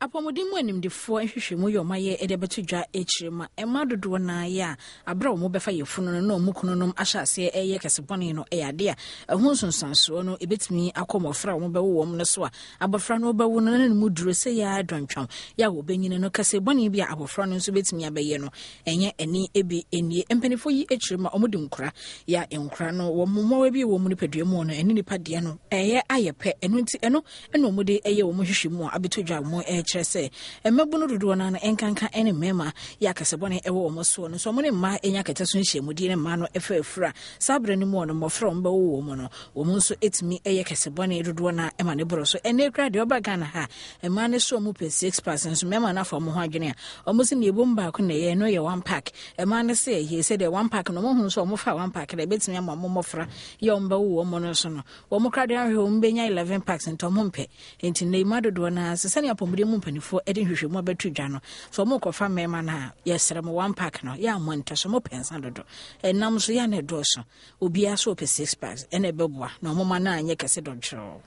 Apɔmuden mu animdefoɔ nhwehwɛmu yɛ wɔn ayɛ de abɛto dwa akyire ma mmaa dodoɔ no ara yɛ a aberɛ a wɔbɛfa yafunu no na wɔn kununom ahyɛ aseɛ reyɛ kɛse bɔne no yɛ adeɛ a ɛho nsunsuansoɔ no ɛbɛtumi akɔ mmɔfra a wɔbɛwo wɔn no so a abɔfra no wɔbɛwo no na ne mu duro sɛ yɛ ara dwantwam yɛ a wɔbɛnyini no kɛse bɔne bi a abɔfra no nso bɛtumi abɛyɛ no ɛnyɛ ɛne ebi nnie. Mpanimfoɔ yi akyire ma wɔde nkura yɛ a nkura no wɔn mmoawa bi wɔ wɔn nipadua mu no ɛne nipa deɛ no ɛyɛ ayɛ pɛ ɛno nti ɛno ɛna wɔde yɛ wɔn nhwehwɛmu a abɛtɔ dwa a wɔrekyerɛ sɛ mmabunu dodoɔ no ara no nkanka ne mmarima yɛ akasabɔne wɔ wɔn soɔ no nso wɔn ne mmaa nya kɛtɛ so nhyiamudie ne mmaa no fa afura saa berɛ no mu no mmɔfra a wɔbɛwo wɔn no wɔn nso tumi yɛ kɛsebɔne dodoɔ no ara ma ne borɔ so. Ɛnɛ koraa deɛ ɔba Ghana ha mmaa no so wɔn pɛ six packs nso mmarima no afa wɔn ho adwene a wɔn sɛ nea ɛbom baako na ɛyɛ no yɛ one pack. Mmaa no sɛ ɛyɛ sɛ deɛ one pack no wɔn ho nso wɔn fa one pack na ɛbɛtumi ama wɔn mmɔfra yɛ wɔn bɛwo wɔn no nso no Wɔn koraa deɛ ahwɛ wɔn bɛnya 11 packs nti wɔn mpɛ. Nti nnɛ yi mmaa dodoɔ no ara sɛ sɛnea apɔmuden mu mpanimfoɔ de nhwehwɛmu abɛto dwa no, sɛ wɔn rekɔfa mmarima no a, yɛsrɛ mo one pack no, yɛ a mo ntɔ so, mo pɛ nsa dodo. Ɛnam nso yɛ a na ɛdɔɔso. Obiara so ɔpɛ six packs, ɛna ɛbɛboa na wɔn mma no anyɛ kɛse dɔntwerɛ.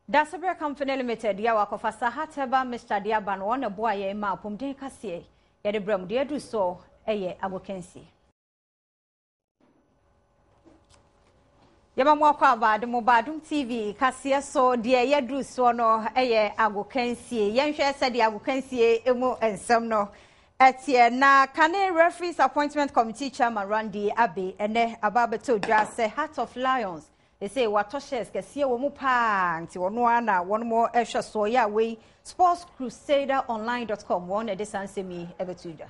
Dasebrɛ Company Limited yɛ a wakɔfa Sahat Herbal Mixture de aba no, wɔn na ɛboa yɛn ma apɔmuden kaseɛ yɛde brɛ mo. Deɛ aduru soɔ yɛ agokansie. Yɛma mo akɔ aba de mo ba Adom TV kaseɛ so. Deɛ yɛduru soɔ no yɛ agokansie. Yɛnhwɛ sɛdeɛ agokansie mu nsɛm no ɛteɛ. Na kane Referees Appointment Committee Chairman Randy Abbey ɛnɛ aba abɛtɔ dwa sɛ Heart of Lions ɛsɛ watɔ shares kɛseɛ wɔ mu paa nti ɔno ara na wɔn mo ɛhwɛ soɔ yɛ a wei sportscrusaderonline.com wɔn na ɛde saa nsɛm yi ɛbɛto dwa.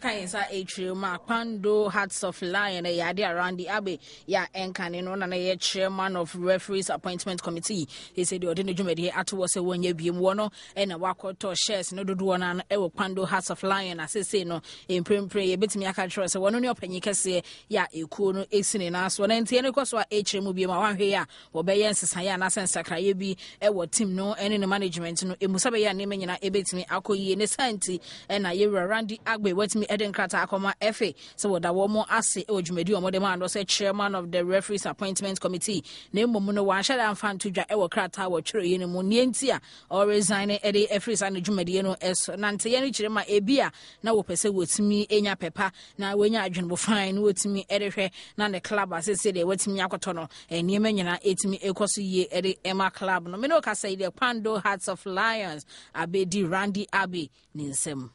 Ka yɛn nsa ɛtwere mu a Kwando Hearts of Lion ɛyɛ ade a Randy Abbey yɛ a ɛnkane no na na ɛyɛ chairman of referees appointment committee ɛsɛ deɛ ɔde ne dwumadie ato hɔ sɛ wɔnyɛ biem wɔ no ɛna wakɔtɔ shares no dodoɔ no ano ɛwɔ Kwando Hearts of Lion asese no mprempren yɛbɛtumi aka kyerɛ sɛ wɔno ne ɔpanyin kɛseɛ yɛ a ɛkuo no ɛsi ne nan soɔ na nti ɛno kɔ so a ɛkyerɛ mu biem a wanhwɛ yɛ a wɔbɛyɛ nsesaeɛ anaasɛ nsakraeɛ bi wɔ team no ne ne management no mu sɛ bɛyɛ a nneɛma nyinaa ɛbɛtumi akɔ yie. Ne saa nti na yɛwura Randy Agbe watumi de nkrataa akɔma FA sɛ wɔda wɔn ase wɔ dwumadi a wɔde maa no sɛ chairman of the referees appointment committee, na mmom no wɔanhyɛ da amfa nto dwa wɔ krataa a wɔtwerɛeɛ no mu nea nti a ɔresign de afiri saa ne dwumadie no so. Na nteyɛ no kyerɛ ma ebi a na wɔpɛ sɛ wɔtumi nya pɛpa na wɔnya adwenebo fann na wɔtumi de hwɛ na ne club asese deɛ wɔatumi akɔtɔ no nneɛma nyinaa ɛtumi ɛkɔ so yie ɛde ɛma club no. Mene ɔkasa yi deɛ Kwando Hearts of Lions abɛdi Randy Abbey ne nsam.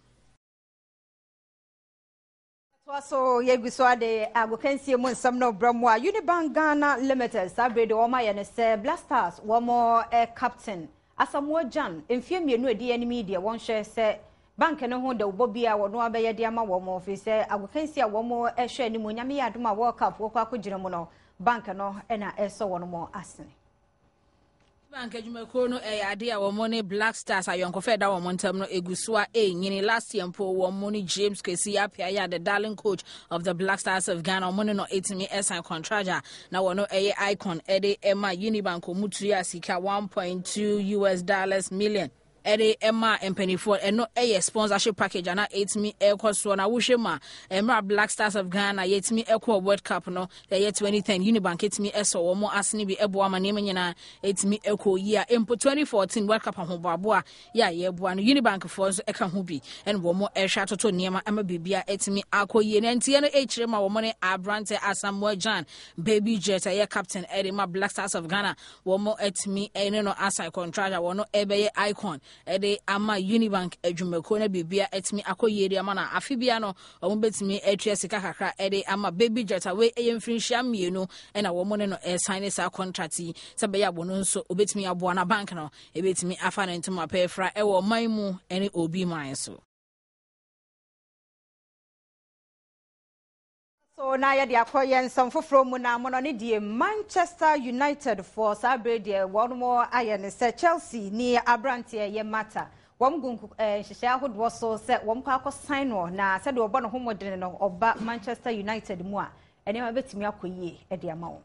Toa so yɛgu so ade agokansie mu nsɛm no brɛ mu a Unibank Ghana Limited saa bere de wɔn ayɛ no sɛ Black Stars wɔn eh, captain Asamoah Gyan mfeɛ mmienu a ɛdi anim yi deɛ wɔnhwɛ sɛ bank no ho dawubɔ bi a wɔn abɛyɛ de ama wɔn firi sɛ agokansie a wɔn hwɛ anim Nyame yɛ adom a World Cup wɔkɔ akɔgyina mu no bank no na ɛsɔ wɔn mo asene. Bank adwumakuo no ɛyɛ adeɛ a wɔn ne Black Stars ayɔnkofa ɛda wɔn ntam no egu so a ɛrenyini. Last year mpo wɔn ne James Kwesi Appiah yɛ the darling coach of the Black Stars of Ghana wɔn ne no ɛtumi ɛsan contract a na wɔn ɛyɛ icon ɛde ɛma Unibank wɔn tua sika 1.2 US dollars million de maa mpanimfoɔ. Ɛno yɛ sponsorship package a na ɛtumi ɛrekɔ soɔ. Na wohwɛ mu a, mmerɛ a Black Stars of Ghana yɛtumi ɛkɔɔ World Cup no, ɛyɛ 2010, Unibank ɛtumi ɛsɔ wɔn asene bi ɛboa ma nneɛma nyinaa ɛtumi ɛkɔ yie a mpo 2014 World Cup ahoboaboa yɛ a yɛreboa no, Unibank foɔ nso ɛka ho bi ɛna wɔn ɛhwɛ atoto nneɛma ama biribia ɛtumi akɔ yie. Na nteɛ no ɛkyerɛ ma wɔn ne aberantɛ Asamoah Gyan, Baby Jet ɛyɛ captain ɛde ma Black Stars of Ghana Wɔatumi ne no asan contract a wɔn ɛbɛyɛ icon de ama Unibank adwumakuo na biribia atumi akɔ yie de ama no a afe bia no wɔn bɛtumi atua sika kakra de ama Baby Jet a wei ɛyɛ mfirinhyia mmienu na wɔn ne no ɛsan ne saa contract yi sɛ bɛyɛ a wɔn nso wɔbɛtumi aboa na bank no ɛbɛtumi afa ne ntoma pɛɛfra ɛwɔ ɔman mu ne obi man so. So na yɛde akɔ yɛn nsɛm foforɔ mu na mono ne die Manchester United foɔ saa bere deɛ wɔn ayɛ ne sɛ Chelsea ni aberanteɛ yɛ Mata wɔn gu eh, nhyehyɛ ahodoɔ so sɛ wɔn kɔ akɔ sign no na sɛdeɛ ɔbɔ ne ho mmɔden no ɔba Manchester United mu a nneɛma bɛtumi akɔ yie de ama wɔn.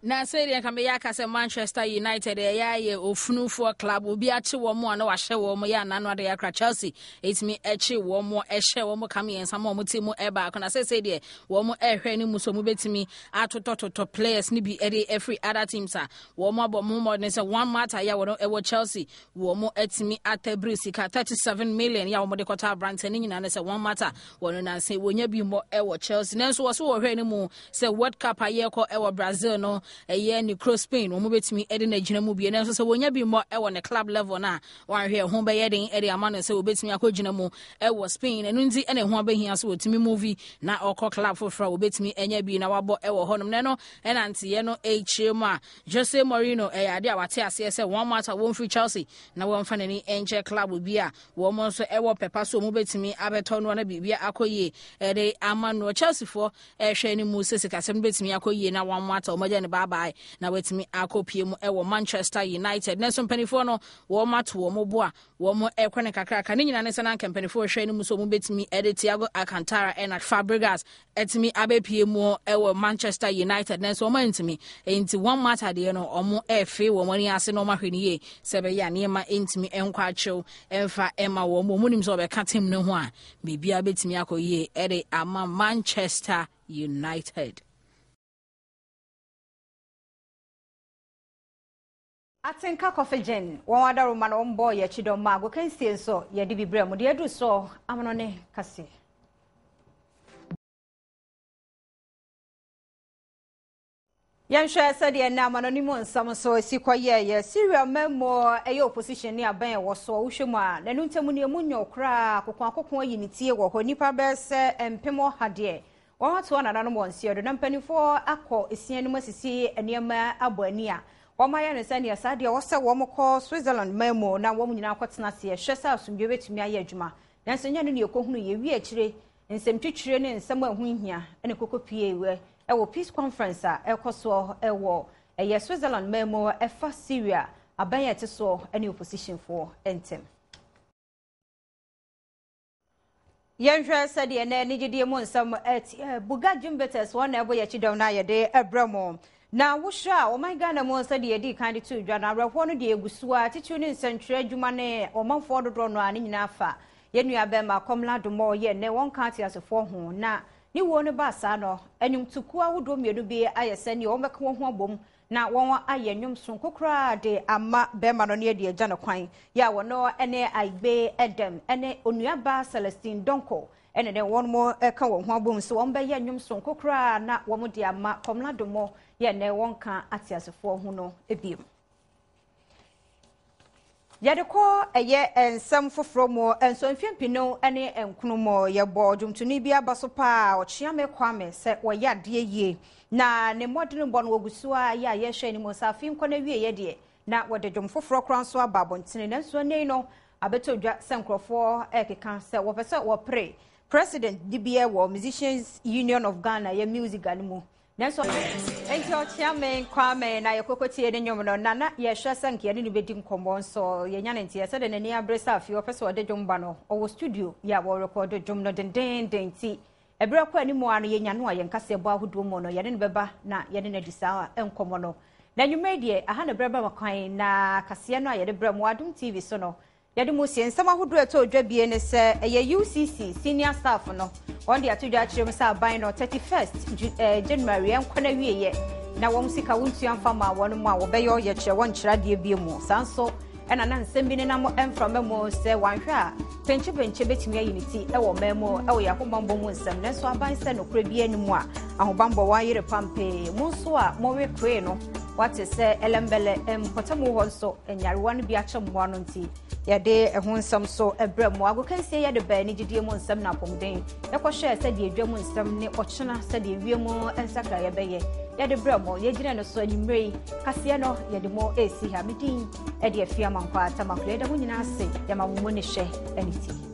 Na sɛdeɛ nka meyɛ aka sɛ Manchester United ɛyɛ ayɛ ofunufoɔ club obi akye wɔn a na wahyɛ wɔn yɛ anano ade akra Chelsea ɛtumi ɛkye wɔn ɛhyɛ wɔn ka mmiɛnsa ma wɔn ti mu ɛbaako na sɛsɛ deɛ wɔn ɛhwɛ ne mu so wɔn bɛtumi atotɔtotɔ players no bi ɛde ɛfiri other teams a wɔn abɔ wɔn mmɔden sɛ one matter yɛ wɔn ɛwɔ Chelsea wɔn atumi atabiri sika 37 million yɛ a wɔn de kɔtɔ aberanteɛ ne nyinaa ne sɛ one matter wɔn nansa wɔnya bi mmɔ ɛwɔ Chelsea nanso wɔso wɔhwɛ ne mu sɛ World Cup a yɛrekɔ wɔ Brazil no, ɛyɛ ne kuro Spain, wɔn bɛtumi de no agyina mu bio. Nanso sɛ wɔnya bi mmɔ wɔ ne club level no a, wɔanhwɛ ɛho bɛyɛ den de ama no sɛ wɔbɛtumi akɔgyina mu wɔ Spain. Ɛno nti ɛna ɛho abɛhia sɛ wɔtumi movie na ɔkɔ club foforɔ a wɔbɛtumi anya bi na wabɔ wɔ hɔnom. Na ɛno ɛna nteyɛ no ɛkyerɛ mu a Jose Mourinho ɛyɛ adeɛ a wate aseɛ sɛ wɔn mata wɔn firi Chelsea na wɔmfa n'ani nkyɛ club bi a Wɔn nso wɔ pɛ pa so wɔn bɛtumi abɛtɔ noɔ na biribi akɔ yie de ama noɔ. Chelseafoɔ rehwɛ no mu sɛ sikasɛm no bɛtumi akɔ yie na wɔn ata wɔn agya no baabae na wɔatumi akɔ pie mu wɔ Manchester United. Nanso mpanimfoɔ no wɔn ato wɔn bo a wɔn rekɔ no kakraka. Ne nyinaa ne sɛ na anka mpanimfoɔ rehwɛ no mu sɛ wɔn bɛtumi de Thiago Alcantara na Fabregas atumi abɛpie mu wɔ Manchester United nanso wɔn antumi nti wɔn mata deɛ no wɔn ɛrefe wɔn ani ase na wɔn ahwɛ no yie sɛ ɛbɛyɛ a nneɛma ntumi nkɔ akyew mfa ɛma wɔn wɔn nim sɛ wɔbɛka team no ho a biribiara bɛtumi akɔ yie ɛde ama Manchester United. Atenka Coffee Gin, wɔn adaworoma na wɔn bɔɔ yɛn akyi dɔm ma agokansie nso yɛde bi brɛ mo. Deɛ aduru soɔ amono ne kaseɛ. Yɛnhwɛ sɛdeɛ nnɛ amanɔne mu nsɛm nso si kɔyɛeɛ. Syria mmamuo ɛyɛ opposition ne aban ɛwɔ soɔ. Wohwɛ mu a, n'ano ntam no emu nyɛ koraa. Akokoakoko ayi ne tie wɔ hɔ. Nnipa bɛyɛ sɛ 100,000 deɛ Wɔatoa nananom wɔn nseɛ do, na mpanimfoɔ akɔ esia no mu asisi nneɛma abɔ ani a wɔayɛ no sɛdeɛ saa deɛ ɛwɔ sɛ wɔkɔ Switzerland man mu na wɔn nyinaa kɔtena ase hwɛ sɛ asomdwoeɛ bɛtumi ayɛ adwuma. Nanso nyɛ ɛno na yɛkɔhunuiɛ. Yɛwie akyire, nsɛm twitwire ne nsɛm a ɛho nhia na ɛkɔkɔpueeɛ wɔ Peace Conference a ɛrekɔ soɔ wɔ ɛyɛ Switzerland man mu ɛfa Syria aban a ɛte soɔ ne oppositionfoɔ ntam. Yɛnhwɛ sɛdeɛ na anigyedie mu nsɛm ɛteɛ. Buga Jimbetes wɔn na ɛbɔ yɛn akyi dɔm na yɛde ɛbrɛ mo. Na wohwɛ a ɔman Ghana mu sɛdeɛ yɛdii kan de too dwa no awerɛhoɔ no deɛ ɛgu so ara titiriw ne nsɛntwerɛ adwuma ne ɔmanfoɔ dodoɔ no ara ne nyinaa fa yɛn nua bɛrima Komla Dumor yɛ nnɛ wɔnka ateasefoɔ ho na ne wuo no baa saa no nnwomtokuo ahodoɔ mmienu bi ayɛ sɛ neɛ wɔbɛka wɔn ho abom na wɔayɛ nnwom soronko koraa de ama barima no ne adi agya no kwan, yɛ a wɔno ne Aigbe Edem ne onuabaa Celestine Donkor ne ne wɔn ka wɔn ho abom sɛ wɔbɛyɛ nnwom soronko koraa na wɔn de ama Komla Domo yɛ nnɛ wɔnka ateasefoɔ ho no biom. Yɛde kɔ ɛyɛ nsɛm foforɔ mu nso mfeɛ mpenu ne nkono mu yɛbɔ dwomtoni bi aba so paa Ɔkyeame Kwame sɛ wɔyɛ adeɛ yie na ne mmɔdenbɔ no wɔgu so a yɛ a yɛhwɛ anim sɛ afe nkɔ no awieɛ deɛ na wɔde dwom foforɔ koraa nso aba abɔntene nanso ɛnnɛ yi no abɛtɔ dwa sɛ nkurɔfoɔ ɛrekeka sɛ wɔpɛ sɛ wɔpere president dibea wɔ Musicians Union of Ghana yɛ Musiga no mu. Nanso enti Ɔkyeame Kwame na yɛkɔkɔtie ne nnwom no, na na yɛhwɛ sɛ nka yɛne no bɛdi nkɔmmɔ nso yɛnya no nteɛ sɛdeɛ n'ani abere sɛ afei ɔpɛ sɛ ɔde dwom ba no, ɔwɔ studio yɛ a wɔrekɔdo dwom no dendeenden nti ɛberɛ kɔ anim a no yɛnya no a yɛn kaseɛbɔ ahodoɔ mu no yɛne no bɛba na yɛne no adi saa nkɔmmɔ no. Na anwummerɛ yi deɛ aha na berɛ bɛma kwan na kaseɛ no a yɛde brɛ mo Adom TV so no Yɛde mu sie nsɛm ahodoɔ a ɛtɔɔ dwa bie ne sɛ ɛyɛ UCC senior staff no wɔn de ato dwa akyerɛ mu sɛ aban no 31st Ju eh, January ɛnkɔ n'awieɛ na wɔn sika wontua mfa ma wɔn mu a wɔbɛyɛ ɔyɛkyerɛ wɔnkyerɛ adeɛ bie mu. Saa nso ɛna na nsɛm bi nenam mframa mu sɛ wanhwɛ a pɛnkyepɛnkye bɛtumi ayi ne ti wɔ ɔman mu wɔ yɛn ahobammɔ mu nsɛm, nanso aban sɛ nokorɛ biara nni mu a ahobammɔ wɔn ayere pampee. Mo nso a mowe koe no wate sɛ ɛlɛmbɛlɛ mpɔtamu hɔ nso nyarewa no bi akyɛ mmoa no nti yɛde ɛho nsɛm so brɛ mo. Agokansie yɛde baa anigyedie mu nsɛm na apɔmuden yɛkɔhwɛɛ sɛdeɛ dwa mu nsɛm ne ɔkyena sɛdeɛ wiem nsakraeɛ bɛyɛ yɛde brɛ mo. Yɛgyina no so anwummerɛ yi kaseɛ no yɛde mo ɛresi ha. Me din ɛde Afia Mankwaa Tamaklo. Yɛda mo nyinaa ase, yɛma mo mu ne hwɛ ne ti.